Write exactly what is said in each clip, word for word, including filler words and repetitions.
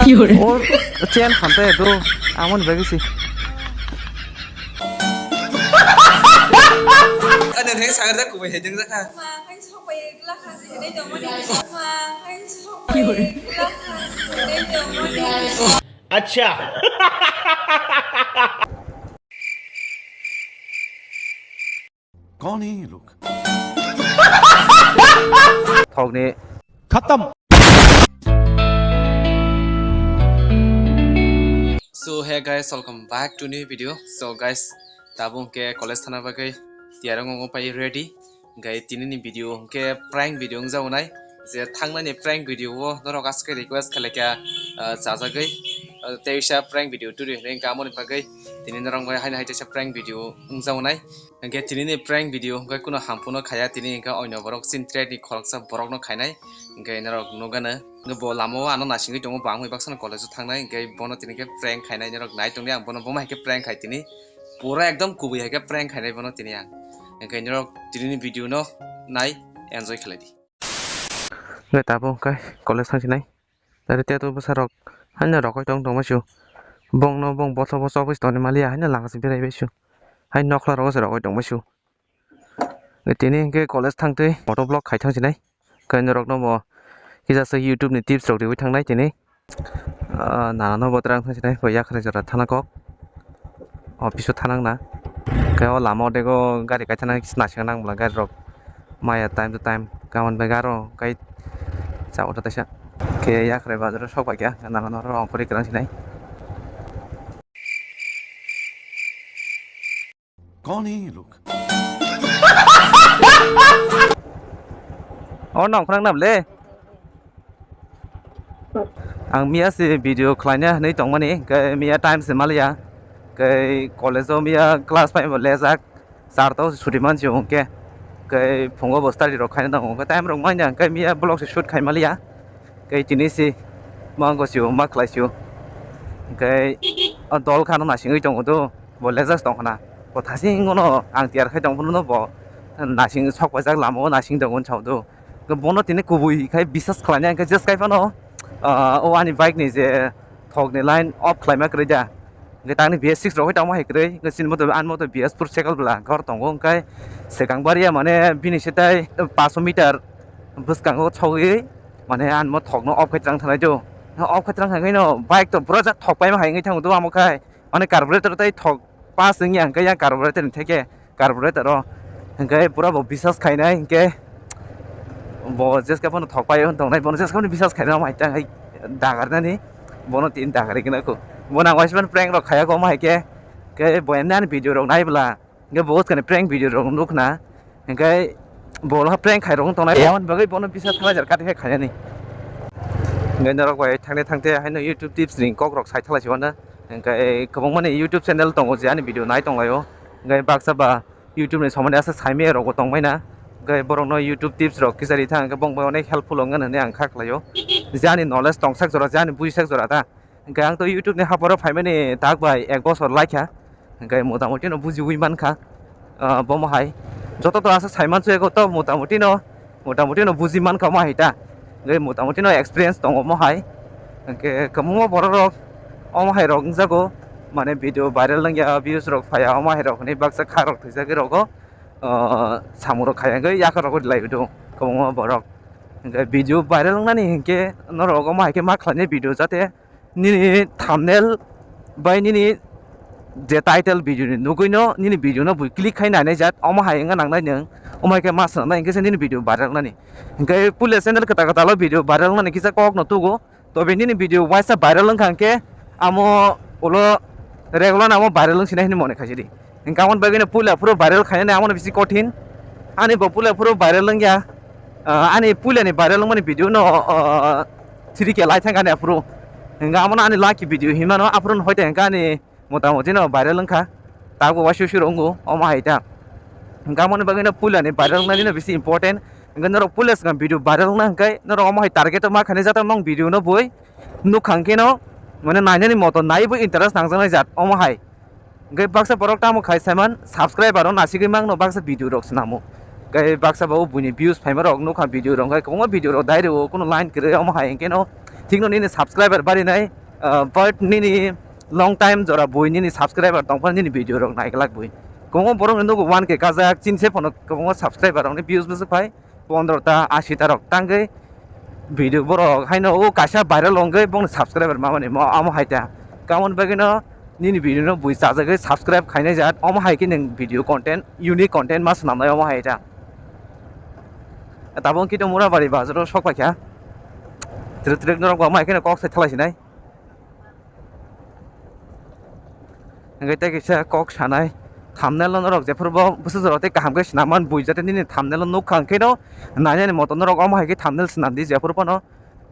Or chain khamtai do, amoni bagwi si. Ano theng sagar da kubai hai deng da kha. Acha. कौन है ये लोग? Thokni. Khatam. So hey guys, welcome back to new video. So guys, tabuk hwnkhe college thana bagwi tiyar wngwi pai ready. Hwnkhe tinini video hwnkhe prank video wngjago nai. Je thangnani prank video o norok aswk khe request khlaikha, ah, chajagwi, ah, teisa prank video turi hwnwi hwnkhe amoni bagwi tini norok bai haino hai teisa prank video wngjago nai. Hwnkhe tinini prank video hwnkhe kuno hampuno khaiya, tini hwnkhe oino borok chini trade ni khoroksa borokno khainai. Hwnkhe norok nukgano, bo lama o ano naisingwi tongo, bo ang bai baksa college o thangnai, hwnkhe bono tini khe prank khainai, norok nai tongdi ang bono, bo ma hai khe prank khai tini, pura ekdom kubui hai khe prank khainai bono tini ang. Hwnkhe norok tinini video no nai, enjoy khlai di. Hwnkhe tabuk hwnkhe college thang sinai. Tari teto bwsarok haino rokoi tong tongma sio. Bongno bong botho bo chobwi tongni maliya haino lama se berai bai sio. Hai nokla rogo se rokoi tongma sio. Tini hwnkhe college thangtwi motovlog khai thang sinai. Khe norokno bo kisa se YouTube ni tips rok riwi thangnai tini. Ah, nana no bo twrang thang sinai bo yakhrai jora thana kok. Office o thanang na. Khe o lama o dego gari kaithana naising nang bwla gari rok maya time to time. Kamon bai garo kai cha ota taisa. Khe yakhrai bazar o sok bai kha nana no rong kori kwrang sinai. कौन है ये लोग? O nong khwnang nam le. Ang miya se video khlaina hwnwi tongmani, hwnkhe miya time se maliya, hwnkhe college o miya class five bo lejak, charta o se chuti mansi hwnkhe, hwnkhe phungo bo study rok khaina tongo, hwnkhe time rok manya, hwnkhe miya vlog se shoot khai maliya, hwnkhe tini se mango sio, ma khlai sio, hwnkhe o dol khano naisingwi tongo do, bo lejak tong khna, bo thasing ono ang tiyar khai tong phano bo naising sok paijak lama o naising tongo sao do. Bono tini kubui khai bisas khlainai, hwnkhe just khai phano, ah, o ani bike ni je thok ni line off khlaima kwrwi da. Hwnkhe tangni B S six rok hai tongma hai kwrwi, hwnkhe chini moto, ani moto B S four cycle bwla hwnkhe oro tongo, hwnkhe swkang baria mane bini se tai paso meter bwskango sogwi mane ani mo thokno off khai twlang thanai do. Off khai twlang thangwi no bike to bwrajak thok paima hai wngwi thango do amo khai. Mane carburetor tei thok pass wngya hwnkhe yang carburetor ni theke carburetor o hwnkhe pura bo bisas khainai hwnkhe bo jeska phano thok pai wng tongnai bono jeska phano bisas khainai omo hai tang hai dagarnani bono tin dagari gwnakho bo nang waisa prank rok khaya kho omo hai khe khe bo emni ani video rok nai bwla hwnkhe bo uskani prank video rok nukna. Hwnkhe bo prank khai rok wng tongnai, aboni bagwi bono bisa thang hajar kati khe khainani. Hwnkhe norok bai thangte thangte haino YouTube tips ni kok rok sai thalai si mano. Hwnkhe kwbangmani YouTube channel tongo je ani video nai tonglaio. Hwnkhe baksa ba YouTube ni somani aswk saimaya rok bo tongbaina. Hwnkhe borokno YouTube tips rok kisa ri thang hwnkhe bongbai onek helpful wngnani ang kha khlaio. Je ani knowledge tongsak jora, je ani bujisak jora ta. Hwnkhe ang to YouTube ni haporo phaimani tak bai ek bosor laikha, hwnkhe motamuti no bujiwi mankha, ah, bomo hai joto to aswk saimansuya to motamuti no, motamuti no buji mankha omo hai ta, hwnkhe motamuti no experience tongo omo hai, hwnkhe kwbangma borok rok omo hai rok wngjago, mane video viral wngya views rok phaiya omo hai rok hinwi baksa kha rok thwijagwi rogo, ah, samung rok khaiya wngwi yakha rogwi lai do kwbangma borok, hwnkhe video viral wngnani hinkhe norok omo hai khe ma khlainai video jate nini thumbnail bai nini je title video ni nugwi no nini video no bui click khai nai nai jat omo hai wngna nang nai nwng omo hai khe ma swnam nai hinkhe se nini video viral wngnani hinkhe puila channel kwtal kwtal o video viral wngnani kisa kok no tugo tobe nini video waisa viral wngkha hinkhe amo ulo regular no amo viral wng sinai hinwi mone khai sidi hinkhe amoni bagwi no puila phuru viral khainani amo no bisi kothin ani bo puila phuru viral wngya. Ah, ani puilani viral wngmani video no, ah, three K lai thangkha ani aphuru. Hingke amo no ani lucky video hinmano aphuru no hoite hingke ani motamoti no viral wngkha. Tabuk waisuk suk rok wngo omo hai ta. Hingke amoni bagwi no puilani viral wngnani no bisi important. Hingke norok puila swkang video viral wngna hingke norok omo hai target o ma khainai jat o nong video no bui nukha hingke no mane nainani moto naiwi interest nangjaknai jat omo hai. Hingke baksa borok tamo khai saiman subscriber rok nasigwi mangno baksa video rok swnamo. Hingke baksa bo buini views phaima rok nukha video rok hingke kwbangma video rok dai rwo kuno line kwrwi omo hai hingke no Thikno nini subscriber barinai, ah, but nini long time jora bui nini subscriber tongphano nini video rok naiglak bui. Kwbangma borok no nugo one K kajak, chini se phano kwbangma subscriber rokni views bwswk phai pondro ta, ashi ta rok tangwi video borok haino o kaisa viral wngwi bongni subscriber mamani mo amo hai ta. Kamoni bagwino nini video no bui chajagwi subscribe khainai jat, omo hai khe nwng video content, unique content ma swnamnai omo hai ta. Tabuk khe to Murabari bazaro sok paikha. Twrwk twrwk norok bo omo hai kheno kok sai thalai sinai. Hingke tei kisa kok sanai, thumbnail no norok jephuru bo bwswk jorao tei kaham khe swnam man bui, jate nini thumbnail o nukha hingke no nainani moto norok omo hai khe thumbnail swnam di jephuru phano.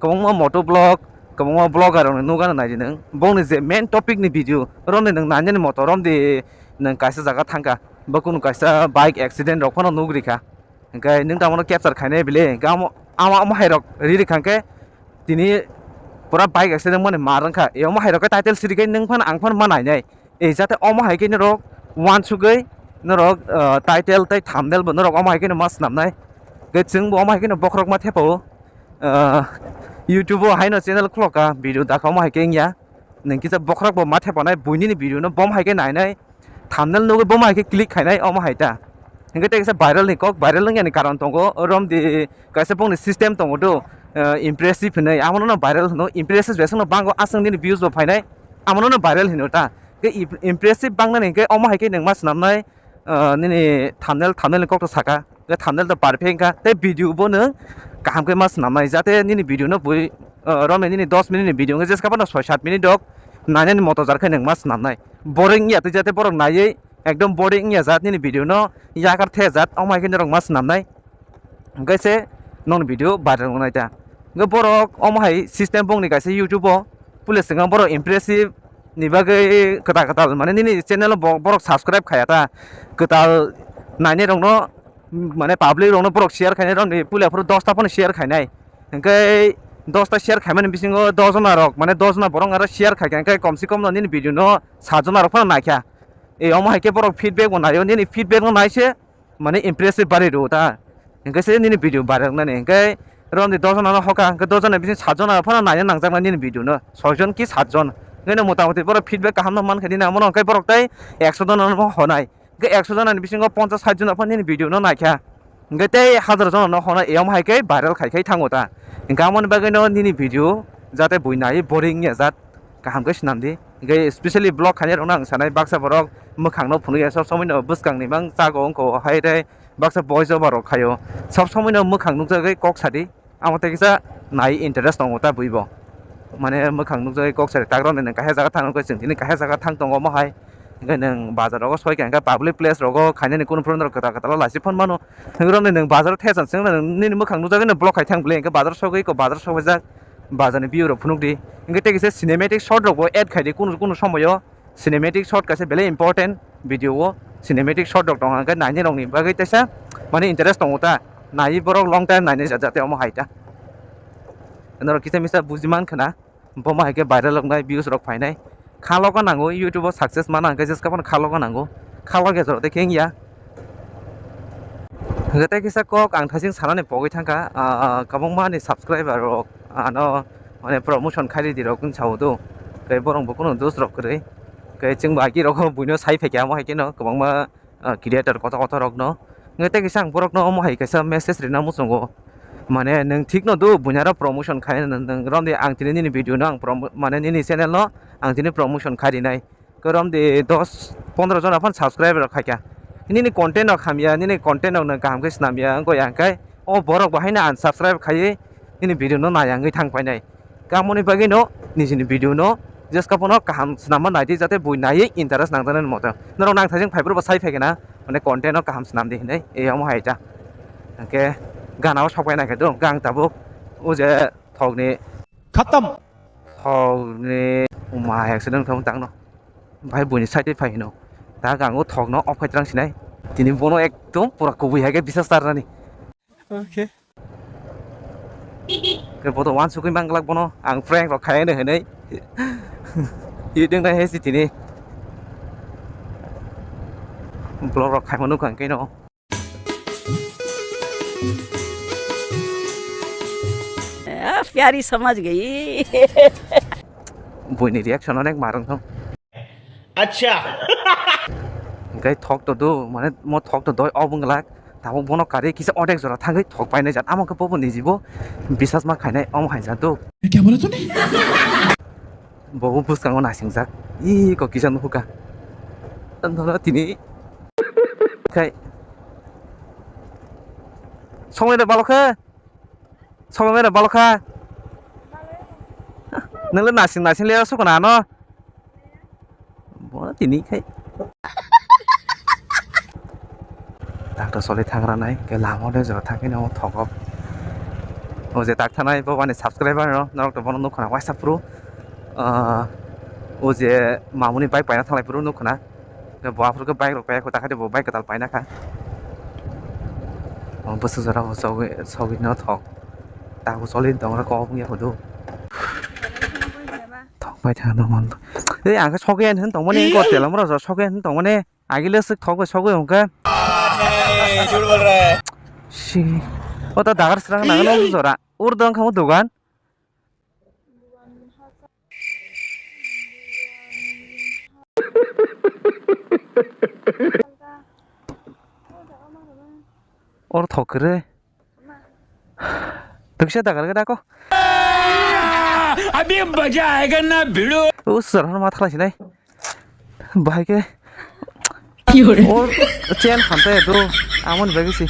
Kwbangma moto vlog, kwbangma vlogger rokni nugano naidi nwng. Bongni je main topic ni video, romni nwng nainani moto romdi nwng kaisa jaga thangkha, bo kunu kaisa bike accident rok phano nugri kha. Hingke nwng tamo no capture khainai bile, hingke amo, amo, amo hai rok riri kha hingke tini pura bike accident mani mar wngkha. E omo hai rok khe title siri khe nwng phano ang phano ma nainai. E jate omo hai khe norok uansugwi norok, ah, title tei thumbnail bo norok omo hai kheno ma swnamnai. Tei chwng bo omo hai kheno bokhorok ma thepa o, ah, YouTube o haino channel khulok kha, video dakha omo hai khe wngya. Nwng kisa bokhorok bo ma thepanai, buini ni video no bom hai khe nainai, thumbnail nugwi bom hai khe click khainai omo hai ta. Hingke tei kisa viral ni kok, viral wngya ni karon tongo, romdi kaisa bongni system tongo do, ah, impressive hinui, amo no viral hino, impressive jesong no bango aswk nini views bo phainai, amo no viral hino ta. Ke im-, impressive bangnani hingke omo hai khe nwng ma swnamnai, ah, nini thumbnail, thumbnail ni kok to saka. Hingke thumbnail to perfect wngkha. Tei video bo nwng kaham khe ma swnamnai. Jate nini video no bui, ah, romni nini dos minute ni video wngkha, jeska phano soi sat minute rok nainani moto jar khe nwng ma swnamnai. Boring wngya tei jate borok naiwi ekdom boring wngya jat nini video no yakar the jat, omo hai khe norok ma swnamnai. Hingke se nokni video viral wngnai ta. Hingke borok omo hai system bongni kaisa YouTube o puila swkang borok impressive ni bagwi kwtal kwtal, mane nini channel o bo-, borok subscribe khaya ta, kwtal nainai rokno, mane public rokno borok share khainai rokni puila phuru dos ta phano share khainai. Hingke dos ta share khaimani bisingo dos jona rok, mane dos jona borok aro share khaikha, hingke kom se kom no nini video no sat jona rok phano naikha. E omo hai khe borok feedback bo naio, nini feedback no naise mane impressive bari rw ta. Hingke se nini video viral wngnani. Hingke romni dos jona no hoka, hingke dos jona bising sat jona phano naina nangjak nai nini video no. Soi jon ki sat jon. Hingke no mota moti borok feedback kaham no mankha nini amo no hingke borok tei ekso jona no honai. Hingke ekso jona ni bisingo ponchas sat jona phano nini video no naikha. Hingke tei hajar jona no honai, eyom hai khe viral khai khai thango ta. Hingke amoni bagwi no nini video jate bui nai boring ya jat. Kaham khe swnam di. Hingke specially vlog khainai rokno ang sanai, baksa borok mwkhang no phunuk ya, sob somoi no bwskang ni mang chago wngkho, hai tei baksa voice over rok khaio, sob somoi no mwkhang nukjagwi kok sadi. Amo tei kisa nai interest tongo ta bui bo, mane mwkhang nukjagwi kok sadi. Tak rok ni nwng kaisa jaga thang nukjagwi, chwng tini kaisa jaga thang tongo omo hai. Hingke nwng bazar rogo soi kha, hingke public place rogo khainani kunu phuru norok kwtal kwtal o lachi phano mano. Hingke romni nwng bazar o thesa chwng nini mwkhang nukjagwi no vlog khai thang bwle, hingke bazar sogwi ko bazar sobaijak. Bazar ni view rok phunuk di. Hingke tei kisa cinematic shot rok bo add khai di kunu kunu somoyo. Cinematic shot kaisa belai important video o. Cinematic shot rok tongo hingke naini rok ni bagwi teisa mane interest tongo ta. Nai borok long time naini jat jat omo hai ta. Norok kisa misa buji man khna. Bomo hai khe viral wngnai, views rok phainai. Kha logo nango, YouTube o success mana hwnkhe jeska phano kha logo nango. Kha loge jora tei khe wngya. Hwnkhe tei kisa kok ang thasing sanani pogwi thangkha, ah, kwbangma ni subscriber rok ano mane promotion khairidi rok wng sao do. Tei borok bo kheno dos rok kwrwi. Tei chwngbo agi rok buino sai phaikha, amo hai kheno kwbangma ah, creator kotor kotor rok no. Hingke tei kisa ang borok no omo hai kaisa message rina muchungo. Mane nwng thik no do buini aro promotion khai nwng, nwng romdi ang tini nini video no ang promo-, mane nini channel no ang tini promotion khai rinai. Khe romdi dos pondro jona phano subscriber rok khaikha. Nini content rok hamya, nini content rok nwng kaham khe swnamya wngkha ya hingke o borok bo haino unsubscribe khaiwi nini video no nai wngwi thang painai. Kamoni bagwi no nijini video no jeska phano kaham swnamma naidi, jate bui naiwi interest nangjaknai moto. Norok nang thajeng phaibrwkbo sai phaikhe na, mane content no kaham swnamdi hinwi, e omo hai ta. Hwnkhe gana o sok pai naikhe do, gang tabuk o je thokni khatam. Thokni ma accident khamu tangno. Bhai buini side phai hino. Ta gang o thokno off khai twrang sinai. Tini bono ekdom pura kubui hai khe bisas tarnani. Okay. Khe bodo wansugwi manglak bono, ang prank rok khaina hinwi. Ideng nai hai si tini. Vlog rok khaima nukha hwnkhe no. Eh, प्यारी समझ गई। Buini reaction onek marwng thung. Acha. Hingke thok to do, mane mo thok to doi obo wng glak. Tabuk bono kari kisa odek jora thangwi thok painai jat. Amo khe bobo nijibo bisas ma khainai omo hai jat do. Kya bola tune? Bobo bwskango nasingjak. Ih, ko kisa nuhuka. Tanthola tini. Khai. Songni da balokhe. Songni da balokha. Nangla nasing nasing le sokona ano. Bono tini khai. Takto choli thangra nai, ke lama de jora thangkhe no thokop. O je tak thanai bo bani subscriber no, norok to bono nukha na waisa phuru. Ah, o je mamuni bike paina thanglai phuru nukha na. Ke bo aphuru ke bike rok paiya kho, takhade bo bike kwtal paina kha. O bwswk jora bo sogwi, sogwi no thok. Takbo choli tongra kok wngya hudu. Thok pai thang no man. Ei ang khe sogwi ani hin tongmani ko telam ro sogwi ani hin tongmani. Agile swk thok bai sogwi hwnkhe. Si. O ta dagar srang nang no jora. Ur dong khamu dugan. Or thok kwrwi. Twksa dagar gada ko. Abhi maza aayega na bhidu. O sir hor ma thalai sinai. Bahai ke. Or chain khamtai do. Amon bagi si.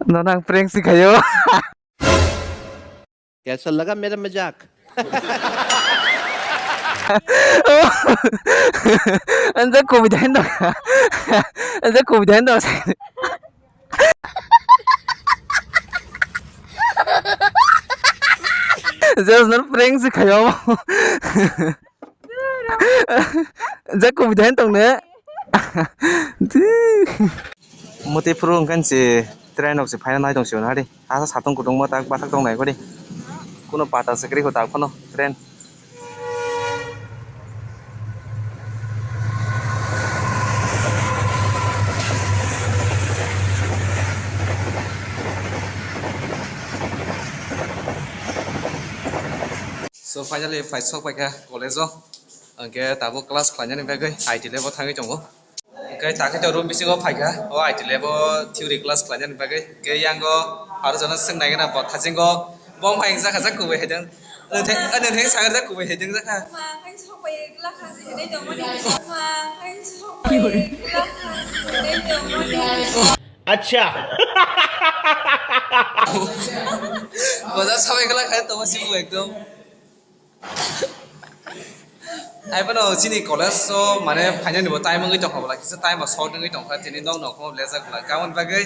Nono ang prank sikhayo. Kaisa laga mera majak? Anja kubui dai no. Anja kubui dai no. Just no prank sikhayo. Jaku bidai tong ne. Muti phuru wngkha si train rok se phaina nai tong si nari. Asa satung kutung ma tak bathak tong nai kori. Kuno pata se kri ko tak phano train. So finally phai sok paikha college o, hingke tabuk class khlainani bagwi I T lab o thangwi tongo. Hingke takhe to room bisingo phaikha, o I T lab o theory class khlainani bagwi. Hingke yango aro jono swng naigena bo thasingo, bo wngkha hingsa khacha kubui haideng. Ano theng, ano theng sagar da kubui haideng jakha. Ma, ang sok pai glass hinwi tongmani. Ma, ang sok pai glass hinwi tongmani. Acha. Boda sabai kala khai tongma sibu ekdom. Ai bono chini college o mane phainani bo time wngwi tongkha, bola kisa time bo short wngwi tongkha, tini nok nok khe lejak bola. Kamoni bagwi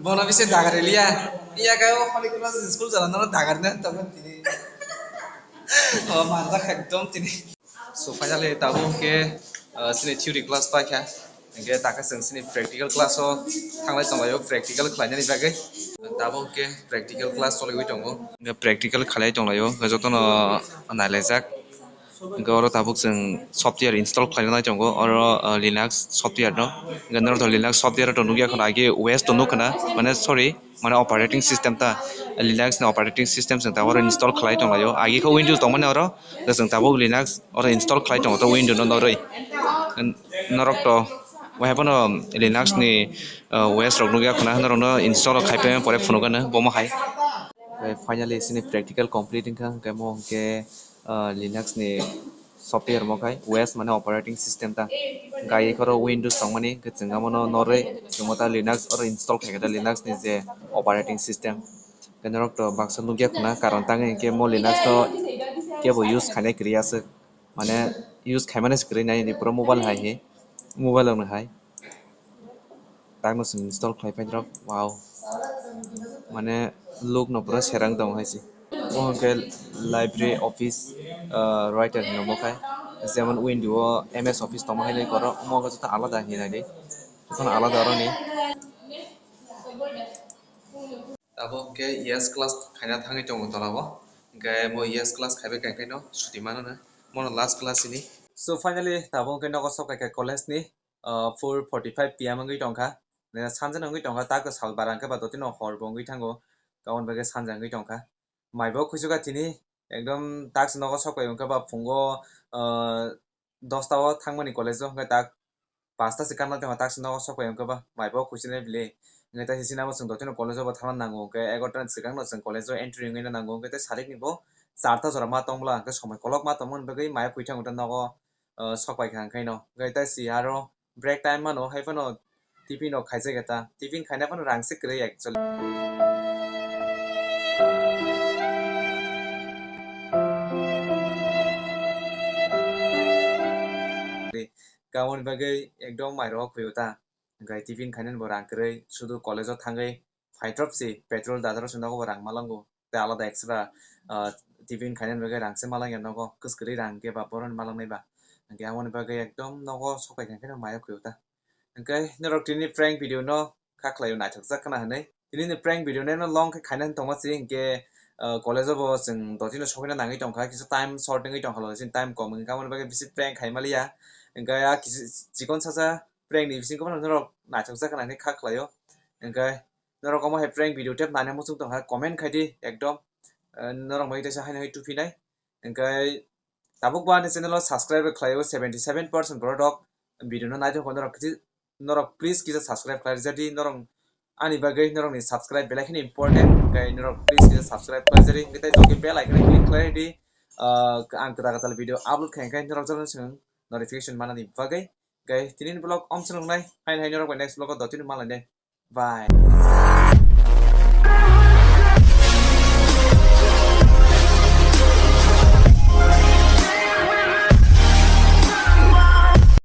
bono bisi dagar liya. Iya khe o Holy Cross school jala no dagar na tongkha tini. O manjak ekdom tini. So finally tabuk hwnkhe, uh, chini theory class paikha, hwnkhe takhe chwng chini practical class o thanglai tonglaio, practical khlainani bagwi. Tabuk hwnkhe practical class choliwi tongo, hwnkhe practical khlai tonglaio, hwnkhe jotono nailaijak. Hwnkhe oro tabuk chwng software install khlaina nai tongo, oro, uh, Linux software no. Hwnkhe norok to Linux software to nukya khwna, age O S to nuk khwna, mane sorry, mane operating system ta, Linux ni operating system chwng tabuk oro install khlai tonglaio. Age khe Windows tongmani oro, hwnkhe chwng tabuk Linux oro install khlai tongo, to window no norwi. Norok to wahai phano Linux ni, uh, O S rok nukya khwna, norok no install khai phaima pore phunukgano bomo hai. Finally chini practical complete wngkha, hwnkhe mo hwnkhe, uh, Linux ni software mo khai, O S mane operating system ta. Gai khoro Windows tongmani, hwnkhe chwng abono norwi chwngmo ta Linux oro install khai khe ta Linux ni je operating system. Hwnkhe norok to baksa nukya khwna, karon tangwi hwnkhe mo Linux no kebo use khainai kwrwi aswk. Mane use khaimani se kwrwi nai ni pura mobile hai hi, mobile rok ni hai. Takno chwng install khlai painai rok, wow. Mane look no pura serang tong hai se. Bo hwnkhe library office, ah, writer hinwi bo khai. Jemon window o M S Office tongma hai nai koro, omo khe joto alada hinwi nai di. Jotono alada oro ni. Abo hwnkhe yes class khaina thangwi tongo tola o. Hwnkhe bo yes class khaibai khe no suti mano no. Bono last class hini. So finally tabuk hwnkhe nogo sok kha college ni, uh, four forty-five P M wngwi tongkha. Nina sanja wngwi tongkha, tak sal bara hwnkhe ba dotino hor bo wngwi thango, aboni bagwi sanja wngwi tongkha. Mai bo khuisukha tini, ekdom tak se nogo sok pai hwnkhe ba phungo, uh, dosta o thangmani college o, hwnkhe tak pasta se kanna tongkha, tak se nogo sok pai hwnkhe ba mai bo khuisinai bili. Hwnkhe tai sini abo chwng dotino college o bo thangna nango, hwnkhe egarota ni swkang no chwng college o entry wngwi nango, hwnkhe tai sarik ni bo charta jora ma tong bwla, hwnkhe somoi kolok ma tongmani bagwi mai o khuithango ta nogo, uh, sok pai kha hwnkhe no. Hwnkhe tai si aro break time mano hai phano tiffin rok khaijak ya ta. Tiffin khaina phano rang se kwrwi actually. Aboni bagwi ekdom mai rok khuio ta. Hwnkhe tiffin khainani bo rang kwrwi, sudu college o thangwi phaithrop si petrol dadaro se nogo bo rang malango. Tei alada extra, ah, tiffin khainani bagwi rang se malangya nogo, kwskwrwi rang hwnkhe ba boroni malangnai ba. Hwnkhe aboni bagwi ekdom nogo sok pai kha hwnkhe no mai o khuio ta. Hwnkhe norok tini prank video no kha khlaio naithokjak khna hwnwi. Tini ni prank video no long khe khaina hwn tongma si hwnkhe, ah, college o bo chwng dotino sokina nangwi tongkha, kisa time short wngwi tongkha lo, chini time kom wngkha, aboni bagwi bisi prank khai maliya. Hwnkhe a kisi chikon sasa prank ni bisingo phano norok naithokjak khna hwnwi kha khlaio. Hwnkhe norok omo hai prank video tep nani muchung tongkha comment khai di ekdom, eh, norok bai teisa haino hai tuphinai. Hwnkhe tabuk bo ani channel o subscribe khlaio seventy seven percent borok rok video no naithok norok kisi, norok please kisa subscribe khlai rwjadi norok ani bagwi norokni subscribe belai kheno important, hwnkhe norok please kisa subscribe khlai rwjadi, hwnkhe tei tongkhe bell icon click khlai di, ah, ang kwtal kwtal video upload khai hwnkhe norok jotono chwng notification manani bagwi. Hwnkhe tini ni vlog om se nuknai, haino hai norok bai next vlog o dotino malainai. Bye.